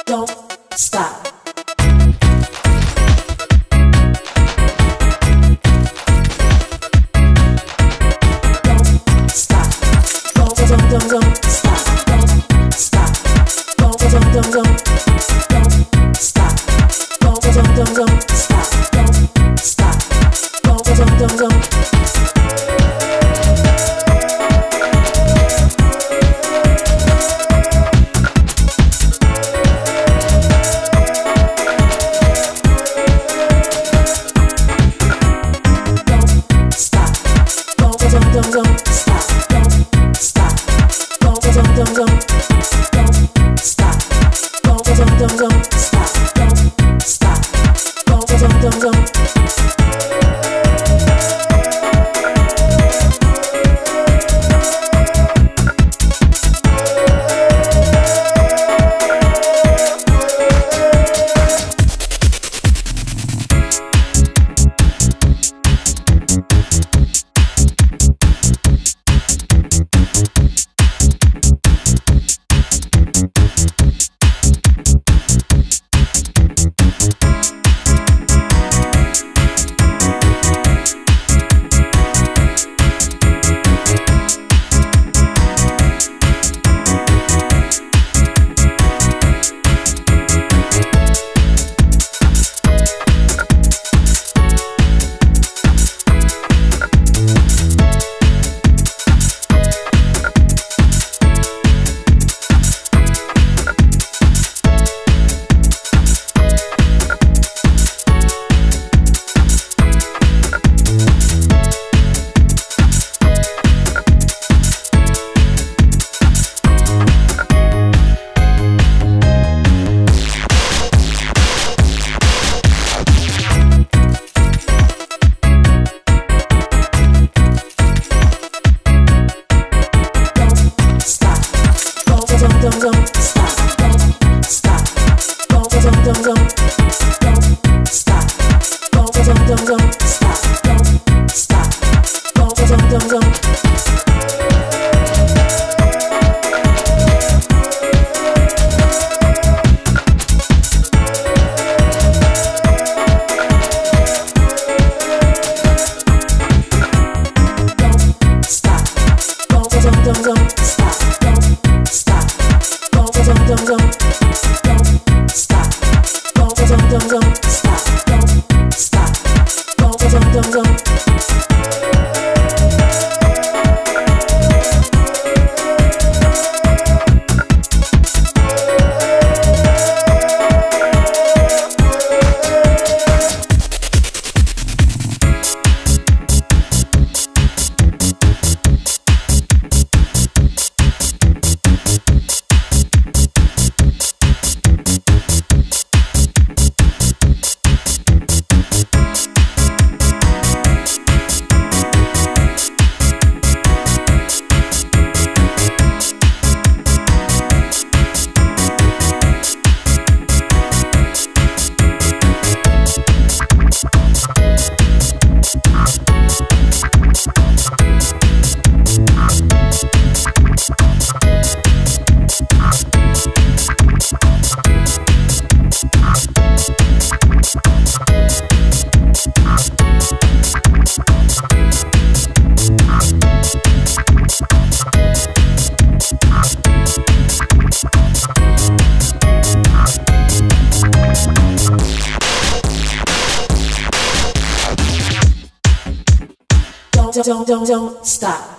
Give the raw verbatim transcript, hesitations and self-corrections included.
Don't stop. Don't stop. Don't, don't, don't, don't stop. Don't stop. Don't, don't, don't, don't. Don't stop. Don't, don't, don't, don't stop. Don't stop. Don't, don't, don't, don't. Don't stop. Don't, don't, don't, don't stop. Don't stop. Don't, don't, don't, don't. Don't stop. Don't, don't, don't, don't stop. Don't stop. Don't, don't, don't, don't. Don't stop. Don't, don't, don't, don't stop. Don't stop. Don't, don't, don't, don't. Don't stop. Don't, don't, don't, don't stop. Don't stop. Don't, don't, don't, don't. Don't stop. Don't, don't, don't, don't stop. Don't stop. Don't, don't, don't, don't. Don't stop. Don't, don't, don't, don't stop. Don't stop. Don't, don't, don't, don't. Don't, don't, don't, don't stop.